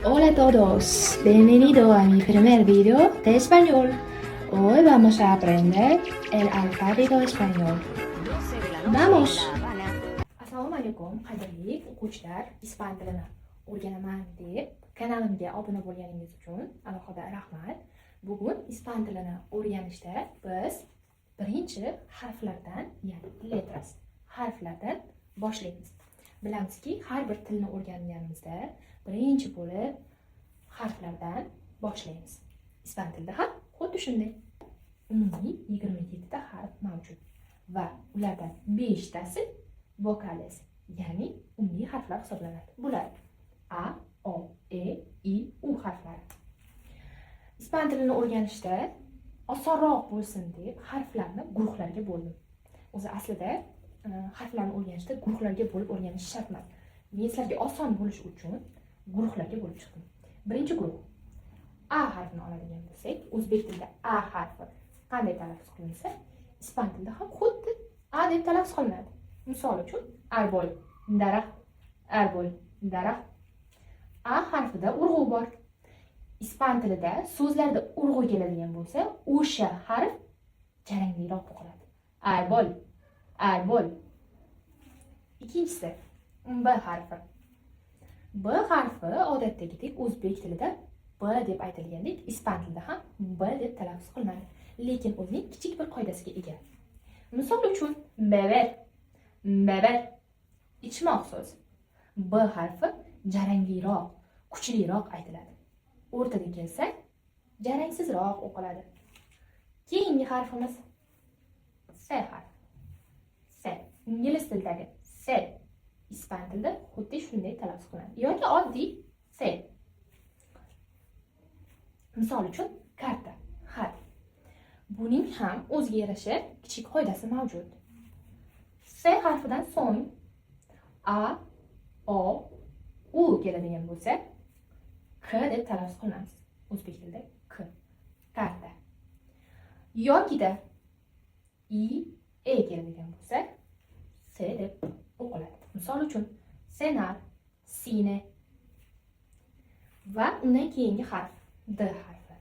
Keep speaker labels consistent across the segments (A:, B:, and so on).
A: Hola a todos, bienvenido a mi primer video de español. Hoy vamos a aprender el alfabeto español. ¡Vamos! Assalomu alaykum, qadrli o'quvchilar. Ispan tilini o'rganaman deb kanalimga obuna bo'lganingiz uchun alohida rahmat. Bugun ispan tilini o'rganishda biz birinchi harflardan, ya'ni letras, harflardan boshlaymiz. Bilamizki, har bir tilni o'rganganimizda birinchi bo'lib harflardan boshlaymiz. Ispan tilida ham xuddi shunday. Umumiy 27 ta harf mavjud va ulardan 5 tasi vocales, ya'ni unli harflar hisoblanadi. Bular a, o, e, i, u harflari. Ispan tilini o'rganishda osonroq bo'lsin deb harflarni guruhlarga bo'ldim. O'zi aslida harflarni o'rganishda guruhlarga bo'lib o'rganish shart emas. Men sizlarga oson bo'lishi uchun guruhlarga bo'lib chiqdim. Birinchi guruh, a harfini oladigan bo'lsak, o'zbek tilida a harfi qanday talaffuz qilinsa, ispan tilida ham xuddi a deb talaffuz qilinadi. Misol uchun, árbol, daraxt, árbol, daraxt. A harfida urg'u bor. Ispan tilida so'zlarda urg'u keladigan bo'lsa, o'sha harf jarangliroq o'qiladi. Árbol, árbol. Ikkinchisi b harfi. B harfi odatdagidek, o'zbek tilida b deb aytilgandek, ispan tilida ham b deb talaffuz qilinadi, lekin o'zining kichik bir qoidasiga ega. Misol uchun, beber, beber, ichmoq so'zi. B harfi jarangliroq, kuchliroq aytiladi. O'rtada kelsa, jarangsizroq o'qiladi. Keyingi harfimiz s harfi. S, ingliz tilidagi s ispan tilida xuddi shunday talaffuz qilinadi yoki oddiy c. Misol uchun, carta, xat. Buning ham o'ziga yarasha kichik qoidasi mavjud. S harfidan so'ng a, o, u keladigan bo'lsa, k deb talaffuz qilamiz. O'zbek tilida k, carta. Yokida i, e keladigan bo'lsa, s deb o'qiladi. Misol uchun, cenar, cine. Va undan keyingi harf d harfi.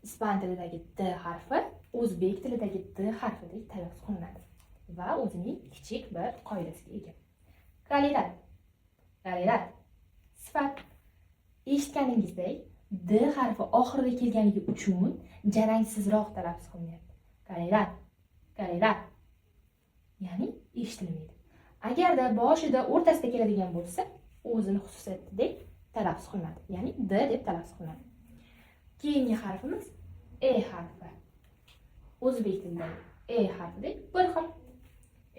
A: Ispan tilidagi d harfi o'zbek tilidagi d harfidek talaffuz qilinadi va o'zining kichik bir qoidasiga ega. Calidad, calidad, sifat. Eshitganingizdek, d harfi oxirida kelganligi uchun jarangsizroq talaffuz qilinyapti. Calidad, calidad, ya'ni eshitilmaydi. Agarda boshida, o'rtasida keladigan bo'lsa, o'zini xususiyatidek talaffuz qilinadi, ya'ni d deb talaffuz qilinadi. Keyingi harfimiz e harfi. O'zbek tilidagi e harfidek bir xil.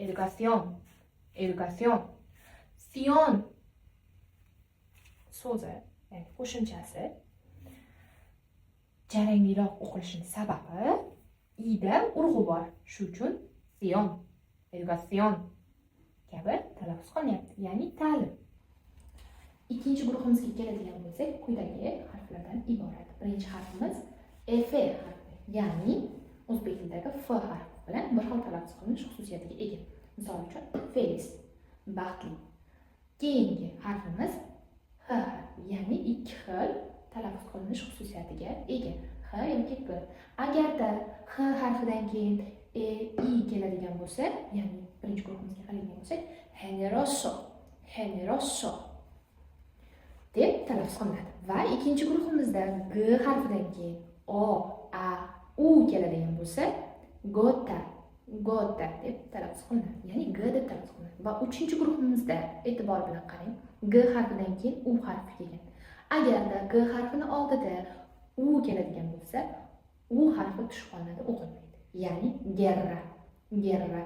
A: Educación, educación. Ción so'zi, ya'ni qo'shimchasi jarangliroq o'qilishining sababi ida urg'u bor. Shu uchun ción, educación kabi talaffuz qilinyapti, ya'ni ta'lim. Ikkinchi guruhimizga keladigan bo'lsak, quyidagi harflardan iborat. Birinchi harfimiz f harfi, ya'ni o'zbek tilidagi f harfi bilan bir xil talaffuz qilinish xususiyatiga ega. Misol uchun, feliz, baxtli. Keyingi harfimiz h harfi, ya'ni ikki xil talaffuz qilinish xususiyatiga ega, h yoki g. Agarda h harfidan keyin e, i keladigan bo'lsa, ya'ni birinchi guruhimizga qaraydigan bo'lsak, generoso, generoso deb talaffuz qilinadi. Va ikkinchi guruhimizda g harfidan keyin o, a, u keladigan bo'lsa, gota, gota deb talaffuz qilinadi, ya'ni g deb talaffuz qilinadi. Va uchinchi guruhimizda e'tibor bilan qarang, g harfidan keyin u harfi kelgan. Agarda g harfini oldida u keladigan bo'lsa, u harfi tushib qolinadi, o'qilmaydi, ya'ni guerra, guerra,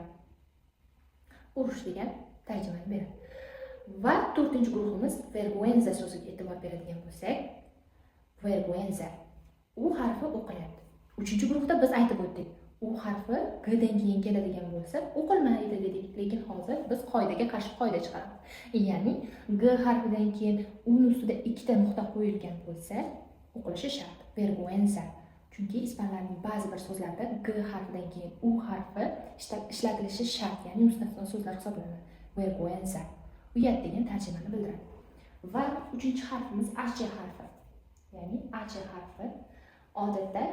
A: urush degan tarjimani beradi. Va to'rtinchi guruhimiz vergüenza so'ziga e'tibor beradigan bo'lsak, vergüenza, u harfi o'qilyapti. Uchinchi guruhda biz aytib o'tdik, u harfi g dan keyin keladigan bo'lsa, o'qilmaydi dedik. Lekin hozir biz qoidaga qarshi qoida chiqaramiz, ya'ni g harfidan keyin uni ustida ikkita nuqta qo'yilgan bo'lsa, o'qilishi shart, vergüenza. Chunki ispanlarning ba'zi bir so'zlarida g harfidan keyin u harfi ishlatilishi shart, ya'ni mustasno so'zlar hisoblanadi. Vergüenza, uyat degan tarjimani bildiradi. Va uchinchi harfimiz H harfi. Ya'ni H harfi odatda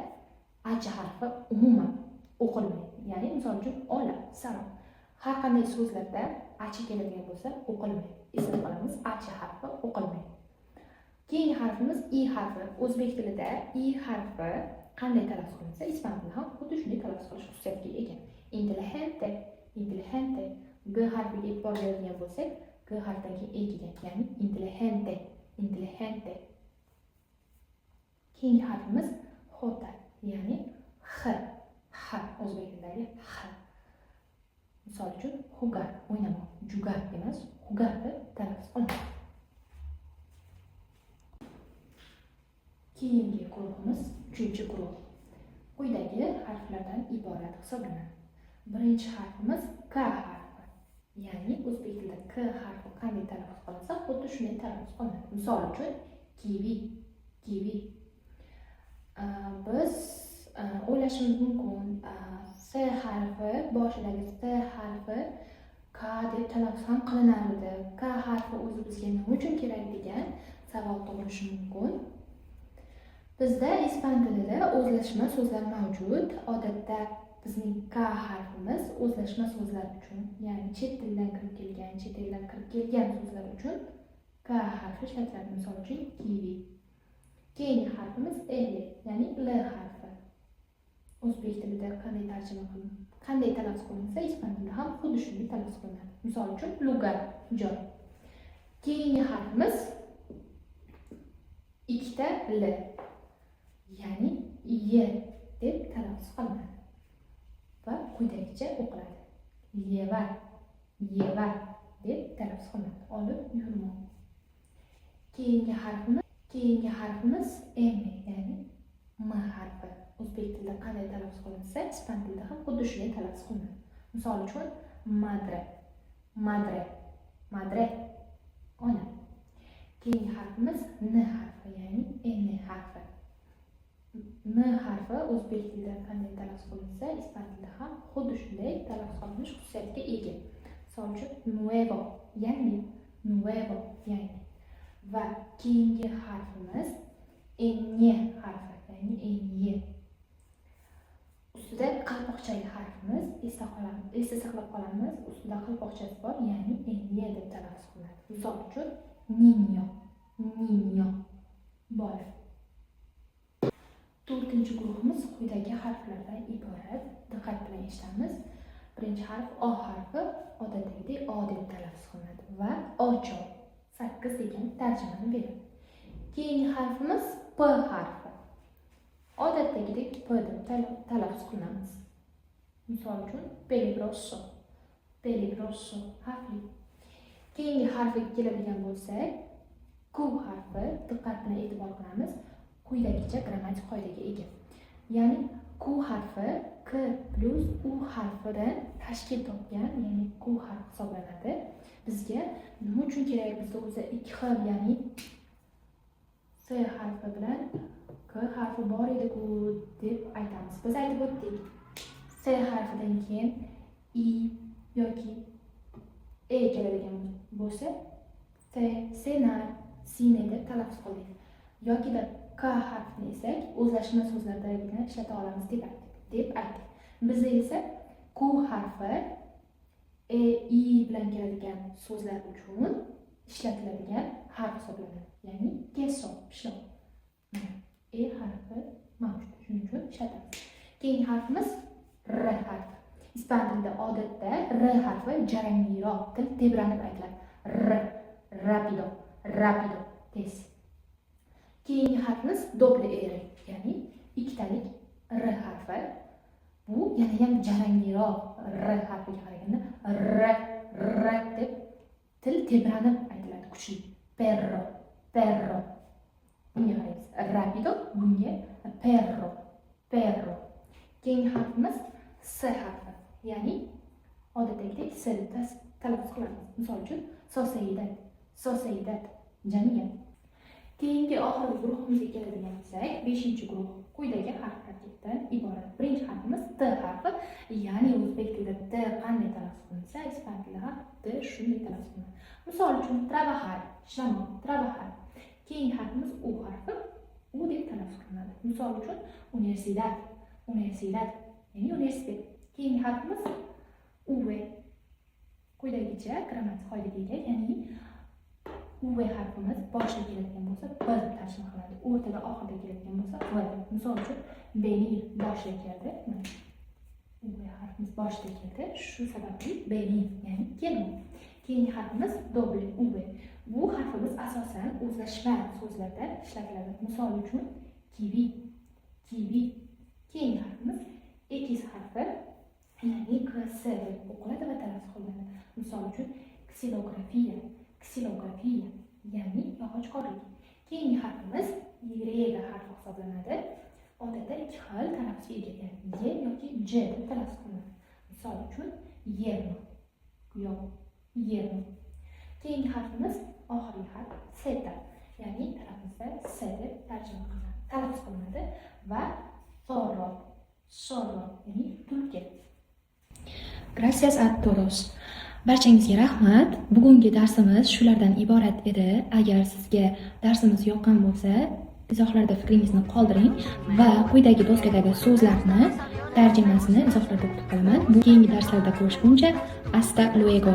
A: H harfi umuman o'qilmaydi. Ya'ni misol uchun hola, salom. Har qanday so'zlarda H keladigan bo'lsa o'qilmaydi. Eslab qolamiz, H harfi o'qilmaydi. Keyingi harfimiz I harfi. O'zbek tilida I harfi qanday talaffuz qilinsa, ispan tilida ham xuddi shunday talaffuz qilish xususiyatiga ega. Inteligente, inteligente. G harfiga e'tibor beradigan bo'lsak, G harfidan keyin E kelgan, ya'ni inteligente, inteligente. Keyingi harfimiz J, ya'ni X, H, o'zbek tilidagi X. Misol uchun jugar, o'ynamoq, jugar emas, jugar deb talaffuz qilinadi. Keyingi guruhimiz uchinchi guruh. Quyidagi harflardan iborat hisoblanadi. Birinchi harfimiz K harfi. Ya'ni o'zbek tilida K harfi qanday talaffuz qilinsa, xuddi shunday talaffuz qilinadi. Misol uchun kivi, kivi. Biz o'ylashimiz mumkin, S harfi, boshidagi S harfi K deb talaffuz ham qilinardi. K harfi o'zi bizga nima uchun kerak degan savol tug'ilishi mumkin. Bizda ispan tilida o'zlashma so'zlar mavjud. Odatda bizning K harfimiz o'zlashma so'zlar uchun, ya'ni chet tildan kirib kelgan, chet eldan kirib kelgan so'zlar uchun K harfi ishlatiladi. Misol uchun kivi. Keyingi harfimiz L, ya'ni L harfi. O'zbek tilida qanday tarjima qilinadi, qanday talaffuz qilinsa, ispan tilida ham xuddi shunday talaffuz qilinadi. Misol uchun lugar, joy. Keyingi harfimiz ikkita L, ya'ni Y deb talaffuz qilinadi va quyidagicha o'qiladi. Llevar, llevar deb talaffuz qilinadi. Olib yurmoq. Keyingi harfimiz M, ya'ni M harfi. O'zbek tilida qanday talaffuz qilinsa, ispan tilida ham xuddi shunday talaffuz qilinadi. Misol uchun madre, madre, madre, ona. Keyingi harfimiz N harfi, ya'ni N harfi. N harfi o'zbek tilida qanday talaffuz qilinsa, ispan tilida ham xuddi shunday talaffuz qilinish xususiyatiga ega. Misol uchun nuevo, yangi, nuevo, yangi. Va keyingi harfimiz Ñ harfi, ya'ni Ñ. Ustida qalpoqchali harfimiz, esda qolamiz, esda saqlab qolamiz, ustida qalpoqchasi bor, ya'ni Ñ deb talaffuz qilinadi. Misol uchun niño, niño, bola. To'rtinchi guruhimiz quyidagi harflardan iborat. Diqqat bilan eshitamiz. Birinchi harf O harfi, odatdagidek O deb talaffuz qilinadi va ocho, 8 degan tarjimani beradi. Keyingi harfimiz P harfi. Odatdagidek P deb talaffuz qilamiz. Misol uchun peligroso, peligroso, xavfli. Keyingi harfiga keladigan bo'lsak, Q harfi, diqqat bilan e'tibor qilamiz, quyidagicha grammatik qoidaga ega. Ya'ni Q harfi K plyus U harfidan tashkil topgan, ya'ni Q harfi hisoblanadi. Bizga nima uchun kerak? Bizda o'zi ikki xil, ya'ni S harfi bilan K harfi bor edi-ku deb aytamiz. Biz aytib o'tdik. S harfidan keyin I yoki E keladigan bo'lsa, C, cenar, cine deb talaffuz qildik. Yokida K harfini esa o'zlashma so'zlardagina ishlata olamiz deb aytdik. Bizda esa Q harfi E, I bilan keladigan so'zlar uchun ishlatiladigan harf hisoblanadi. Ya'ni queso, pishloq. Mana E harfi mavjud. Shuning uchun ishlatamiz. Keyingi harfimiz R harfi. Ispan tilida odatda R harfi jarangliroq, til tebranib aytiladi. R, rápido, rápido, tez. Keyingi harfimiz doble R, ya'ni ikkitalik R harfi. Bu yana ham jarangliroq R harfiga qaraganda R, R deb til tebranib aytiladi, kuchli. Perro, perro. Bunga qaraymiz. Rápido, bunga perro, perro. Keyingi harfimiz S harfi, ya'ni odatdagidek S deb talaffuz qilamiz. Misol uchun sociedad, sociedad, jamiyat. Keyingi, oxirgi guruhimizga keladigan bo'lsak, beshinchi guruh quyidagi harf tarkibidan iborat. Birinchi harfimiz T harfi, ya'ni o'zbek tilida T qanday talaffuz qilinsa, ispan tilida ham T shunday talaffuz qilinadi. Misol uchun, trabajar, ishlamoq, trabajar. Keyingi harfimiz U harfi, U deb talaffuz qilinadi. Misol uchun, universidad, universidad, ya'ni universitet. Keyingi harfimiz V. Quyidagicha grammatik qoidaga ega, ya'ni V harfimiz boshida keladigan bo'lsa, B deb tarjima qilinadi. O'rtada, oxirida keladigan bo'lsa, V. Misol uchun, venir boshida keldi. Mana, V harfimiz boshida keldi. Shu sababli venir, ya'ni kelmoq. Keyingi harfimiz W. Bu harfimiz asosan o'zlashma so'zlarda ishlatiladi. Misol uchun, kivi, kivi. Keyingi harfimiz X harfi, ya'ni KS deb o'qiladi va talaffuz qilinadi. Misol uchun, ksilografiya, ksilografiya, ya'ni yog'ochkorlik. Keyingi harfimiz Y harfi hisoblanadi. Odatda ikki xil talaffuzga ega, ya'ni Y yoki J deb talaffuz qilinadi. Misol uchun, yerno, kuyov, yerno. Keyingi harfimiz, oxirgi harf Z, ya'ni talaffuzda S deb tarjima qilinadi, talaffuz qilinadi va zorro, zorro, ya'ni tulki. Gracias a todos. Barchangizga rahmat. Bugungi darsimiz shulardan iborat edi. Agar sizga darsimiz yoqqan bo'lsa, izohlarda fikringizni qoldiring va quyidagi doskadagi so'zlarni tarjimasini izohlarda kutib qolaman. Bu keyingi darslarda ko'rishguncha, hasta luego.